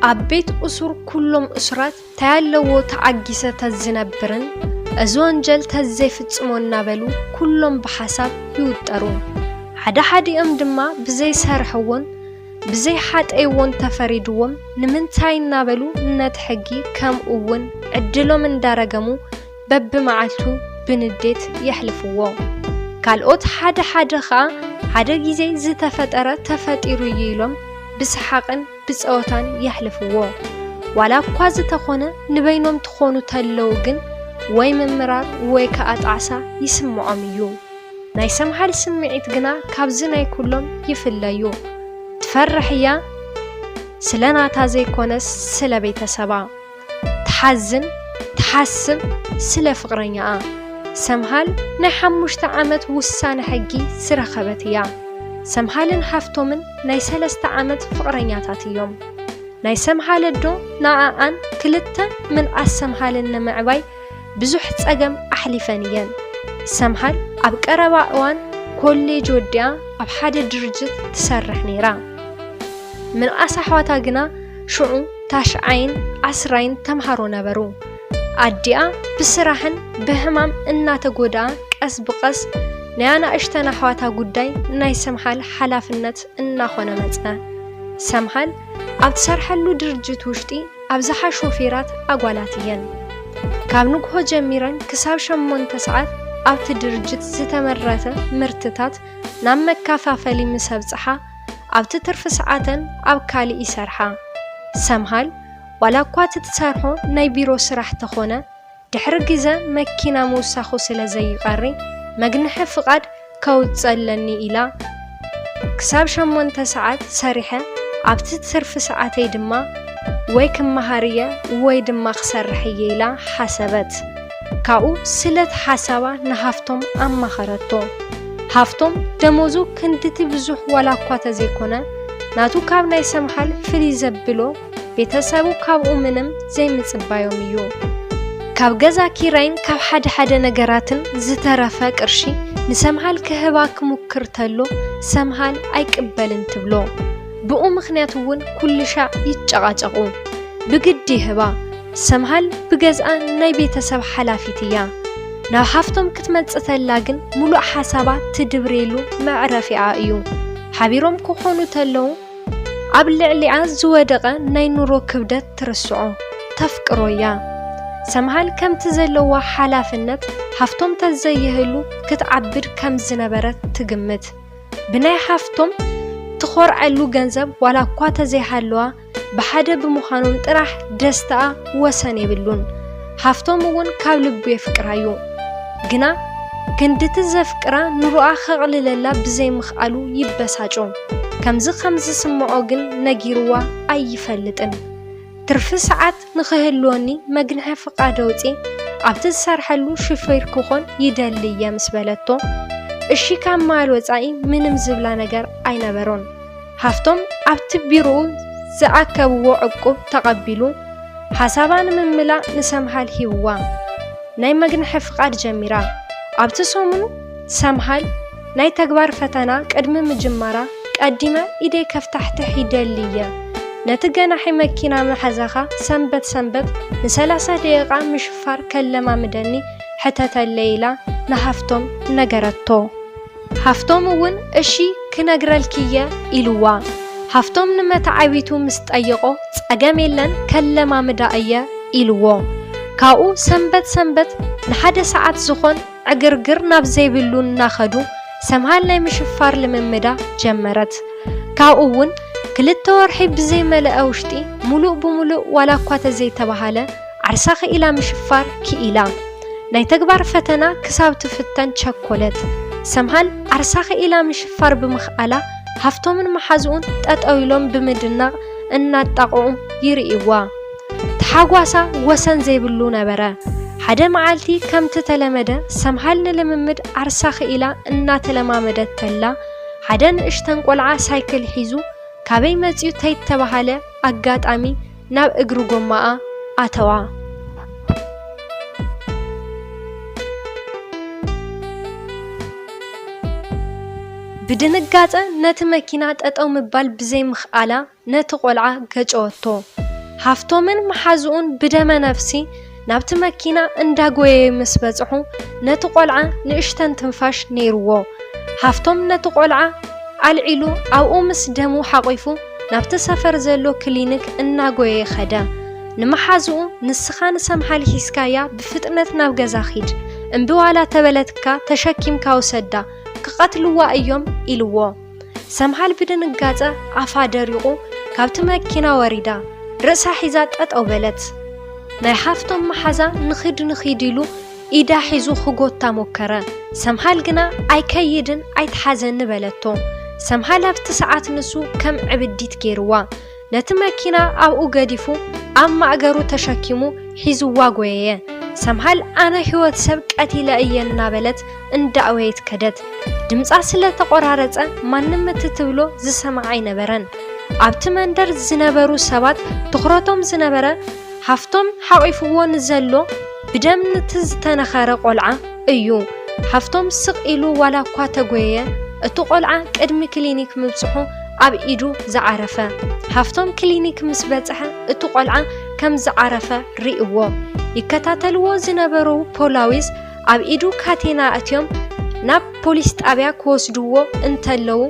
ኣብ ቤት እሱር ኩሎም እሱራት እንታይ ኣለዎ ተዓጊሰ ተዝነብርን እዚ ወንጀል ተዘይፍጽሞ እናበሉ ኩሎም ብሓሳብ ይውጠሩ። ሓደ ሓዲኦም ድማ ብዘይሰርሕዎን ብዘይሓጠይዎን ተፈሪድዎም ንምንታይ እናበሉ ነቲ ሕጊ ከምኡ እውን ዕድሎም እንዳረገሙ በብመዓልቱ ብንዴት የሕልፍዎ። ካልኦት ሓደ ሓደ ኸኣ ሓደ ግዜ ዝተፈጠረ ተፈጢሩ እዩ ኢሎም ብሰሓቕን ብጸወታን የሕልፍዎ። ዋላ እኳ ዝተኾነ ንበይኖም ትኾኑ ተለዉ ግን ወይ ምምራር ወይ ከኣ ጣዕሳ ይስምዖም እዩ። ናይ ሰምሃል ስምዒት ግና ካብዚ ናይ ኩሎም ይፍለዩ። ትፈርሕ እያ ስለ ናታ ዘይኮነስ ስለ ቤተሰባ። ትሓዝን ትሓስብ ስለ ፍቕረኛኣ። ሰምሃል ናይ ሓሙሽተ ዓመት ውሳነ ሕጊ ዝረኸበት እያ። ሰምሃልን ሃፍቶምን ናይ ሰለስተ ዓመት ፍቕረኛታት እዮም። ናይ ሰምሃል ኣዶ ንኣኣን ክልተ ምንኣስ ሰምሃልን ንምዕባይ ብዙሕ ጸገም ኣሕሊፈን እየን። ሰምሃል ኣብ ቀረባ እዋን ኮሌጅ ወዲኣ ኣብ ሓደ ድርጅት ትሰርሕ ነይራ። ምንኣስ ኣሕዋታ ግና ሽዑ ታሽዓይን ዓስራይን ተምሃሮ ነበሩ። ኣዲኣ ብስራሕን ብሕማም እናተጎድኣ ቀስ ብቐስ ናይ ኣናእሽተን ኣሕዋታ ጉዳይ ናይ ሰምሃል ሓላፍነት እናኾነ መጸ። ሰምሃል ኣብ ትሰርሐሉ ድርጅት ውሽጢ ኣብዝሓ ሾፌራት ኣጓላት እየን። ካብ ንግሆ ጀሚረን ክሳብ ሸሞንተ ሰዓት ኣብቲ ድርጅት ዝተመረተ ምህርትታት ናብ መከፋፈሊ ምስ ኣብጽሓ ኣብቲ ትርፊ ሰዓተን ኣብ ካልእ ይሰርሓ። ሰምሃል ዋላ እኳ እቲ ትሰርሖ ናይ ቢሮ ስራሕ ተኾነ ድሕሪ ግዘ መኪና ምውሳኹ ስለ ዘይቐሪ መግንሒ ፍቓድ ከውጽእ ኣለኒ ኢላ ክሳብ ሸሞንተ ሰዓት ሰሪሐ ኣብቲ ትርፊ ሰዓተይ ድማ ወይ ክመሃር እየ ወይ ድማ ክሰርሕ እየ ኢላ ሓሰበት። ካብኡ ስለቲ ሓሳባ ንሃፍቶም ኣማኸረቶ። ሃፍቶም ደሞዙ ክንድቲ ብዙሕ ዋላ እኳ ተዘይኮነ ናቱ ካብ ናይ ሰምሃል ፍልይ ዘብሎ ቤተሰቡ ካብኡ ምንም ዘይምጽባዮም እዩ። ካብ ገዛ ኪራይን ካብ ሓደ ሓደ ነገራትን ዝተረፈ ቅርሺ ንሰምሃል ክህባ ክሙክር ተሎ ሰምሃል ኣይቅበልን ትብሎ። ብኡ ምኽንያት እውን ኩሉ ሻዕ ይጨቓጨቑ። ብግዲ ይህባ። ሰምሃል ብገዝኣ ናይ ቤተሰብ ሓላፊት እያ። ናብ ሃፍቶም ክትመጽእ ተላ ግን ሙሉእ ሓሳባ ትድብሬሉ መዕረፊኣ እዩ። ሓቢሮም ክኾኑ ተለዉ ኣብ ልዕሊኣ ዝወደቐ ናይ ኑሮ ክብደት ትርስዖ። ተፍቅሮ እያ። ሰምሃል ከምቲ ዘለዋ ሓላፍነት ሃፍቶም ተዘይህሉ ክትዓብድ ከም ዝነበረት ትግምት። ብናይ ሃፍቶም ትኾርዐሉ ገንዘብ ዋላ እኳ ተዘይሃለዋ ብሓደ ብምዃኖም ጥራሕ ደስታኣ ወሰን የብሉን። ሃፍቶም እውን ካብ ልቡ የፍቅራ እዩ። ግና ክንድቲ ዘፍቅራ ኑሮኣ ከቕልለላ ብዘይምኽኣሉ ይበሳጮ። ከምዚ ከም ዝስምዖ ግን ነጊርዋ ኣይፈልጥን። ትርፊ ሰዓት ንኽህልወኒ መግንሒ ፍቓድ ኣውጺ ኣብቲ ዝሰርሐሉ ሹፌር ክኾን ይደሊ እየ ምስ በለቶ እሺ ካብ ምባል ወጻኢ ምንም ዝብላ ነገር ኣይነበሮን። ሃፍቶም ኣብቲ ቢሮኡ ዝኣከብዎ ዕቁብ ተቐቢሉ ሓሳባ ንምምላእ ንሰምሃል ሂብዋ። ናይ መግንሒ ፍቓድ ጀሚራ። ኣብቲ ሰሙን ሰምሃል ናይ ተግባር ፈተና ቅድሚ ምጅማራ ቀዲመ ኢደይ ከፍታሕትሕ ይደሊ እየ። ነቲ ገናሒ መኪና መሓዛኻ ሰንበት ሰንበት ንሰላሳ ደቂቓ ምሽፋር ከለማምደኒ ሕተተለይ ኢላ ንሃፍቶም ነገረቶ። ሃፍቶም እውን እሺ ክነግረልኪ እየ ኢልዋ። ሃፍቶም ንመተዓቢቱ ምስ ጠየቖ ጸገም የለን ከለማምዳ እየ ኢልዎ። ካብኡ ሰንበት ሰንበት ንሓደ ሰዓት ዝኾን ዕግርግር ናብ ዘይብሉ እናኸዱ ሰምሃል ናይ ምሽፋር ልምምዳ ጀመረት። ካብኡ እውን ክልተ ወርሒ ብዘይመለአ ውሽጢ ሙሉእ ብሙሉእ ዋላ እኳ ተዘይተባሃለ ዓርሳ ክኢላ ምሽፋር ክኢላ። ናይ ተግባር ፈተና ክሳብ ትፍተን ቸኮለት። ሰምሃል ዓርሳ ክኢላ ምሽፋር ብምኽኣላ ሃፍቶምን መሓዝኡን ጠጠው ኢሎም ብምድናቕ እናጣቕዑ ይርእይዋ። ተሓጓሳ ወሰን ዘይብሉ ነበረ። ሓደ መዓልቲ ከምቲ ተለመደ ሰምሃል ንልምምድ ዓርሳ ክኢላ እናተለማመደት ተላ ሓደ ንእሽተን ቆልዓ ሳይክል ሒዙ ካበይ መጺኡ ተይተባሃለ ኣጋጣሚ ናብ እግሪ ጎማኣ ኣተዋ። ብድንጋጸ ነቲ መኪና ጠጠው ምባል ብዘይምኽኣላ ነቲ ቆልዓ ገጨወቶ። ሃፍቶምን መሓዝኡን ብደመ ነፍሲ ናብቲ መኪና እንዳጎየዩ ምስ በጽሑ፣ ነቲ ቆልዓ ንእሽተን ትንፋሽ ነይርዎ። ሃፍቶም ነቲ ቆልዓ ኣልዒሉ ኣብኡ ምስ ደሙ ሓቒፉ ናብቲ ሰፈር ዘሎ ክሊኒክ እናጎየየ ኸደ። ንመሓዝኡ፣ "ንስኻ ንሰምሃል ሒዝካያ ብፍጥነት ናብ ገዛ ኺድ፣ እምቢ ዋላ ተበለትካ ተሸኪምካ ውሰዳ፣ ክቐትልዋ እዮም" ኢልዎ። ሰምሃል ብድንጋጸ ኣፋ ደሪቑ ካብቲ መኪና ወሪዳ፣ ርእሳ ሒዛ ጠጠው በለት። ናይ ሃፍቶም መሓዛ ንኺድ ንኺድ ኢሉ ኢዳ ሒዙ ክጎታ ሞከረ። ሰምሃል ግና "ኣይከይድን ኣይትሓዘኒ" በለቶ። ሰምሃል ኣብቲ ሰዓት ንሱ ከም ዕብዲት ገይርዋ። ነቲ መኪና ኣብኡ ገዲፉ ኣብ ማእገሩ ተሸኪሙ ሒዝዋ ጎየየ። ሰምሃል "ኣነ ህይወት ሰብ ቀቲለ እየ" እናበለት እንዳእወየት ከደት። ድምጻ ስለ ተቆራረጸ ማንም እቲ ትብሎ ዝሰምዓ ኣይነበረን። ኣብቲ መንደር ዝነበሩ ሰባት ትኹረቶም ዝነበረ ሃፍቶም ሓቒፍዎ ንዘሎ ብደም ንቲ ዝተነኸረ ቆልዓ እዩ። ሃፍቶም ስቕ ኢሉ ዋላ እኳ ተጎየየ፣ እቲ ቆልዓ ቅድሚ ክሊኒክ ምብጽሑ ኣብ ኢዱ ዝዓረፈ። ሃፍቶም ክሊኒክ ምስ በጽሐ እቲ ቆልዓ ከም ዝዓረፈ ርእይዎ። ይከታተልዎ ዝነበሩ ፖላዊስ ኣብ ኢዱ ካቴና ኣእትዮም ናብ ፖሊስ ጣብያ ክወስድዎ እንተለዉ፣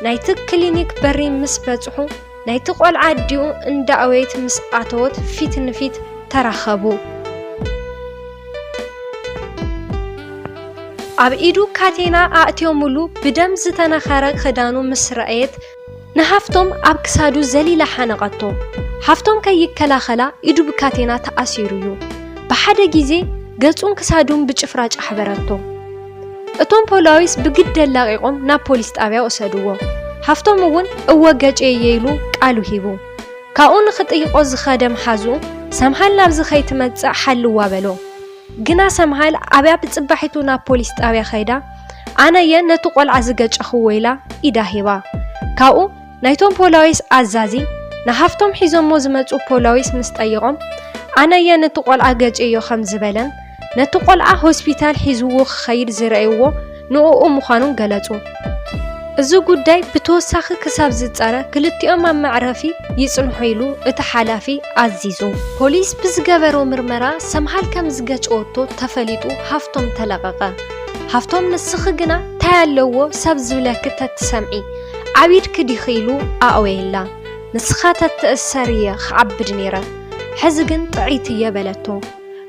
ናይቲ ክሊኒክ በሪ ምስ በጽሑ፣ ናይቲ ቆልዓ ኣዲኡ እንዳኣወየት ምስ ኣተወት ፊት ንፊት ተራኸቡ። ኣብ ኢዱ ካቴና ኣእትዮምሉ ብደም ዝተነኸረ ክዳኑ ምስ ረኣየት፣ ንሃፍቶም ኣብ ክሳዱ ዘሊላ ሓነቐቶ። ሃፍቶም ከይከላኸላ ኢዱ ብካቴና ተኣሲሩ እዩ። ብሓደ ግዜ ገጹን ክሳዱን ብጭፍራ ጫሕበረቶ። እቶም ፖላዊስ ብግደ ላቒቖም ናብ ፖሊስ ጣብያ ወሰድዎ። ሃፍቶም እውን "እወ ገጨየ" ኢሉ ቃሉ ሂቡ። ካብኡ ንኽጥይቆ ዝኸደ መሓዝኡ፣ "ሰምሃል ናብዚ ከይትመጽእ ሓልዋ" በሎ። ግና ሰምሃል ኣብያ ብጽባሒቱ ናብ ፖሊስ ጣብያ ከይዳ፣ "ኣነየ ነቲ ቆልዓ ዝገጨኽዎ" ኢላ ኢዳ ሂባ። ካብኡ ናይቶም ፖላዊስ ኣዛዚ ንሃፍቶም ሒዞሞ ዝመጹ ፖላዊስ ምስ ጠይቖም፣ "ኣነየ ነቲ ቆልዓ ገጨዮ" ከም ዝበለን ነቲ ቆልዓ ሆስፒታል ሒዝዎ ክኸይድ ዝረኣይዎ ንእኡ ምዃኑን ገለጹ። እዚ ጉዳይ ብተወሳኺ ክሳብ ዝጻረ ክልቲኦም ኣብ መዕረፊ ይጽንሑ ኢሉ እቲ ሓላፊ ኣዚዙ። ፖሊስ ብዝገበሮ ምርመራ ሰምሃል ከም ዝገጨወቶ ተፈሊጡ ሃፍቶም ተለቐቐ። ሃፍቶም "ንስኺ ግና ታይ ኣለዎ ሰብ ዝብለኪ ተትሰምዒ፣ ዓቢድኪ ዲኺ?" ኢሉ ኣእወየላ። "ንስኻ ተትእሰር እየ ክዓብድ ነይረ፣ ሕዚ ግን ጥዕይቲ እየ" በለቶ።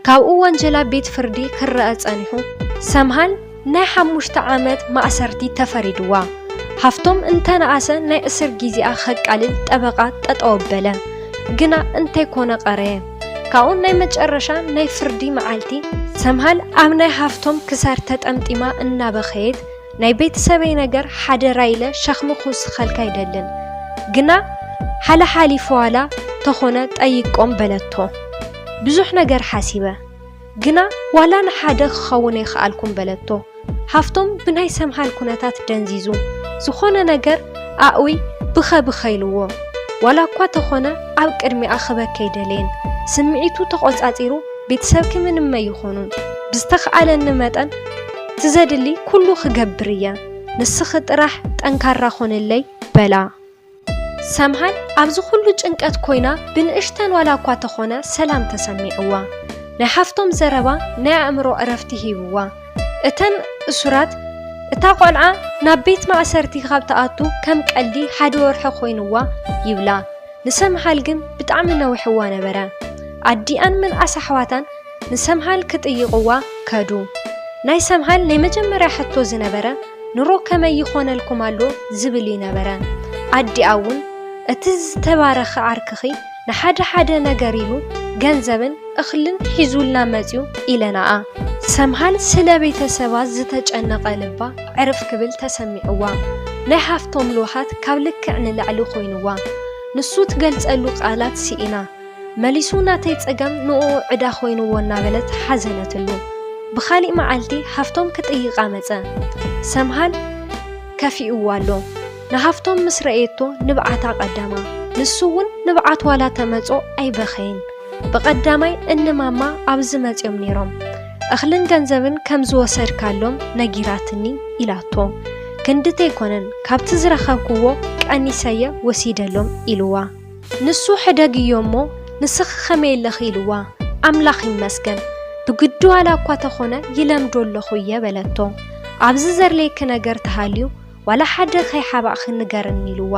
ካብኡ ወንጀላ ቤት ፍርዲ ክረኣ ጸኒሑ። ሰምሃል ናይ ሓሙሽተ ዓመት ማእሰርቲ ተፈሪድዋ። ሃፍቶም እንተነኣሰ ናይ እስር ግዜኣ ከቃልል ጠበቓ ጠጠው ኣበለ። ግና እንታይ ኮነ ቀረየ። ካብኡ ናይ መጨረሻ ናይ ፍርዲ መዓልቲ ሰምሃል ኣብ ናይ ሃፍቶም ክሳድ ተጠምጢማ እናበኸየት፣ "ናይ ቤተሰበይ ነገር ሓደራ ኢለ ሸኽሚ ክውስኸልካ ኣይደልን፣ ግና ሓለሓሊፍ ዋላ ተኾነ ጠይቆም" በለቶ። ብዙሕ ነገር ሓሲበ፣ ግና "ዋላ ንሓደ ክኸውን ኣይኸኣልኩን" በለቶ። ሃፍቶም ብናይ ሰምሃል ኩነታት ደንዚዙ፣ ዝኾነ ነገር ኣእዊ ብኸ ብኸ ኢልዎ። ዋላ እኳ ተኾነ ኣብ ቅድሚኣ ክበኪ ኣይደለየን። ስምዒቱ ተቖጻጺሩ፣ "ቤተሰብኪ ምንም ኣይኾኑን። ብዝተኽኣለኒ መጠን ትዘድሊ ኩሉ ክገብር እየ። ንስኺ ጥራሕ ጠንካራ ኾንለይ" በላ። ሰምሃል ኣብዚ ኩሉ ጭንቀት ኮይና ብንእሽተን ዋላ እኳ ተኾነ ሰላም ተሰሚዕዋ። ናይ ሃፍቶም ዘረባ ናይ ኣእምሮ ዕረፍቲ ሂብዋ። እተን እሱራት፣ "እታ ቆልዓ ናብ ቤት ማእሰርቲ ካብ ትኣቱ ከም ቀልዲ ሓደ ወርሒ ኮይንዋ" ይብላ። ንሰምሃል ግን ብጣዕሚ ነዊሕዋ ነበረ። ኣዲኣን ምንኣስ ኣሕዋታን ንሰምሃል ክጥይቕዋ ከዱ። ናይ ሰምሃል ናይ መጀመርያ ሕቶ ዝነበረ፣ "ኑሮ ከመይ ይኾነልኩም ኣሎ?" ዝብል ይነበረ። ኣዲኣ እውን፣ "እቲ ዝተባረኸ ዓርክኺ ንሓደ ሓደ ነገር ኢሉ ገንዘብን እኽልን ሒዙልና መጽዩ" ኢለናኣ። ሰምሃል ስለ ቤተሰባ ዝተጨነቐ ልባ ዕርፍ ክብል ተሰሚዕዋ። ናይ ሃፍቶም ልውሃት ካብ ልክዕ ንላዕሊ ኮይንዋ። ንሱ ትገልጸሉ ቃላት ስኢና። መሊሱ ናተይ ጸገም ንኡ ዕዳ ኮይንዎ እናበለት ሓዘነትሉ። ብኻሊእ መዓልቲ ሃፍቶም ክጥይቓ መጸ። ሰምሃል ከፊእዋ ኣሎ። ንሃፍቶም ምስ ረእየቶ ንብዓታ ቀደማ። ንሱ እውን ንብዓት ዋላ ተመጾ ኣይበኸየን። "ብቐዳማይ እኒ ማማ ኣብዚ መጺኦም ነይሮም። እኽልን ገንዘብን ከም ዝወሰድካሎም ነጊራትኒ" ኢላቶ። "ክንድቲ ኣይኮነን፣ ካብቲ ዝረኸብክዎ ቀኒሰየ ወሲደሎም" ኢልዋ። ንሱ "ሕደግዮ እሞ ንስኺ ከመይ ኣለኺ ኢልዋ። ኣምላኽ ይመስገን፣ ብግዲ ዋላ እኳ ተኾነ ይለምዶ ኣለኹ እየ በለቶ። ኣብዚ ዘድልየኪ ነገር ተሃልዩ ዋላ ሓደ ከይሓባእኺ ንገርኒ ኢልዋ።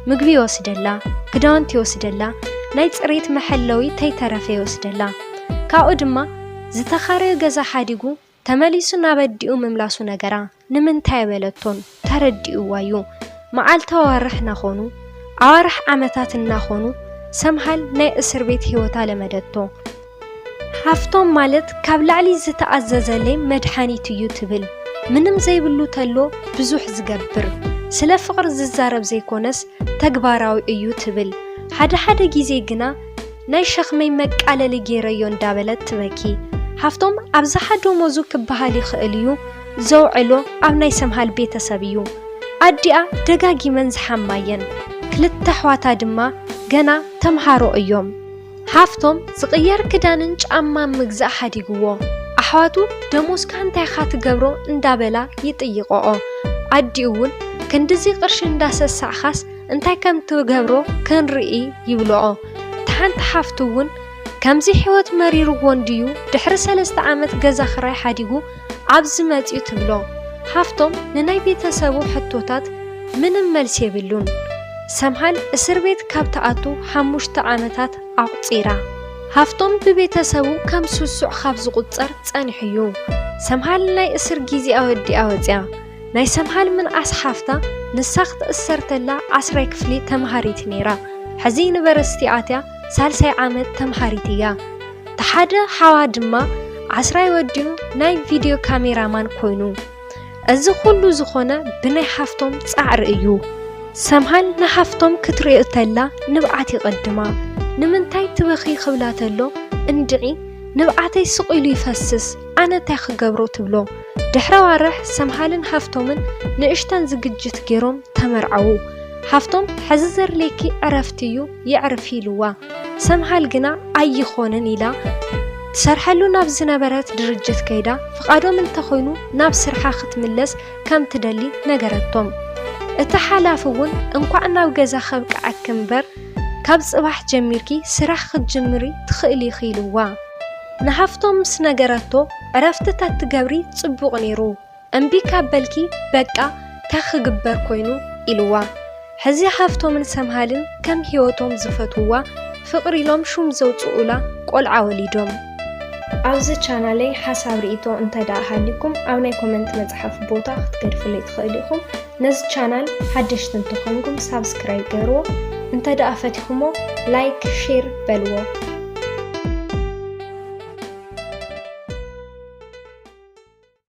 ምግቢ ይወስደላ፣ ክዳውንቲ ይወስደላ፣ ናይ ጽሬት መሐለዊ ተይተረፈ ይወስደላ። ካብኡ ድማ ዝተኻረዮ ገዛ ሓዲጉ ተመሊሱ ናብ ኣዲኡ ምምላሱ ነገራ። ንምንታይ በለቶን ተረዲእዋ እዩ። መዓልቲ ኣዋርሕ እናኾኑ ኣዋርሕ ዓመታት እናኾኑ ሰምሃል ናይ እስር ቤት ህይወታ ለመደቶ። ሃፍቶም ማለት ካብ ላዕሊ ዝተኣዘዘለይ መድሓኒት እዩ ትብል። ምንም ዘይብሉ ተሎ ብዙሕ ዝገብር፣ ስለ ፍቕሪ ዝዛረብ ዘይኮነስ ተግባራዊ እዩ ትብል። ሓደ ሓደ ግዜ ግና ናይ ሸኽመይ መቃለሊ ገይረዮ እንዳበለት ትበኪ። ሃፍቶም ኣብ ዝሓ ደሞዙ ክበሃል ይኽእል እዩ ዘውዕሎ ኣብ ናይ ሰምሃል ቤተሰብ እዩ። ኣዲኣ ደጋጊመን ዝሓማ እየን። ክልተ ኣሕዋታ ድማ ገና ተምሃሮ እዮም። ሃፍቶም ዝቕየር ክዳንን ጫማን ምግዛእ ሓዲግዎ። ኣሕዋቱ ደሞዝካ እንታይ ኢኻ ትገብሮ እንዳበላ ይጥይቆኦ። ኣዲኡ እውን ክንድዚ ቅርሺ እንዳሰሳዕኻስ እንታይ ከም ትገብሮ ክንርኢ ይብልኦ። እታ ሓንቲ ሓፍቱ እውን ከምዚ ህይወት መሪርዎ እንድዩ ድሕሪ ሰለስተ ዓመት ገዛ ክራይ ሓዲጉ ኣብዚ መፅዩ ትብሎ። ሃፍቶም ንናይ ቤተሰቡ ሕቶታት ምንም መልሲ የብሉን። ሰምሃል እስር ቤት ካብ ትኣቱ ሓሙሽተ ዓመታት ኣቑፂራ። ሃፍቶም ብቤተሰቡ ከም ስሱዕ ካብ ዝቑፀር ፀኒሑ እዩ። ሰምሃል ናይ እስር ግዜኣ ወዲኣ ወፅያ። ናይ ሰምሃል ምንኣስ ሓፍታ ንሳ ክትእሰር ተላ ዓስራይ ክፍሊ ተምሃሪት ነይራ። ሕዚ ዩኒቨርሲቲ ኣትያ ሳልሳይ ዓመት ተምሃሪት እያ። እቲ ሓደ ሓዋ ድማ ዓስራይ ወዲኡ ናይ ቪድዮ ካሜራማን ኮይኑ። እዚ ኩሉ ዝኾነ ብናይ ሓፍቶም ፃዕሪ እዩ። ሰምሃል ንሓፍቶም ክትሪኦ ተላ ንብዓት ይቐድማ። ንምንታይ ትበኺ ክብላ ተሎ እንድዒ ንብዓተይ ስቕ ኢሉ ይፈስስ፣ ኣነ እንታይ ክገብሮ ትብሎ። ድሕሪ ኣዋርሕ ሰምሃልን ሃፍቶምን ንእሽተን ዝግጅት ገይሮም ተመርዓዉ። ሃፍቶም ሕዚ ዘድልየኪ ዕረፍቲ እዩ፣ የዕርፊ ኢልዋ። ሰምሃል ግና ኣይኾንን ኢላ ትሰርሐሉ ናብ ዝነበረት ድርጅት ከይዳ ፍቓዶም እንተኾይኑ ናብ ስርሓ ክትምለስ ከም ትደሊ ነገረቶም። እቲ ሓላፊ እውን እንኳዕ ናብ ገዛ ከብቅዐኪ እምበር ካብ ጽባሕ ጀሚርኪ ስራሕ ክትጅምሪ ትኽእሊ ኢኺ ኢልዋ። ንሃፍቶም ምስ ነገረቶ ዕረፍቲ ተትገብሪ ጽቡቕ ነይሩ። እምቢ ካብ በልኪ በቃ እንታይ ክግበር ኮይኑ ኢልዋ። ሕዚ ሃፍቶምን ሰምሃልን ከም ህይወቶም ዝፈትውዋ ፍቕሪ ኢሎም ሹም ዘውፅኡላ ቆልዓ ወሊዶም። ኣብዚ ቻናለይ ሓሳብ ርእይቶ እንተ ደኣ ሃሊኩም ኣብ ናይ ኮመንት መፅሓፊ ቦታ ክትገድፉለይ ትኽእሉ ኢኹም። ነዚ ቻናል ሓደሽቲ እንተኾንኩም ሳብስክራይብ ገይርዎ፣ እንተ ደኣ ፈቲኹሞ ላይክ ሼር በልዎ።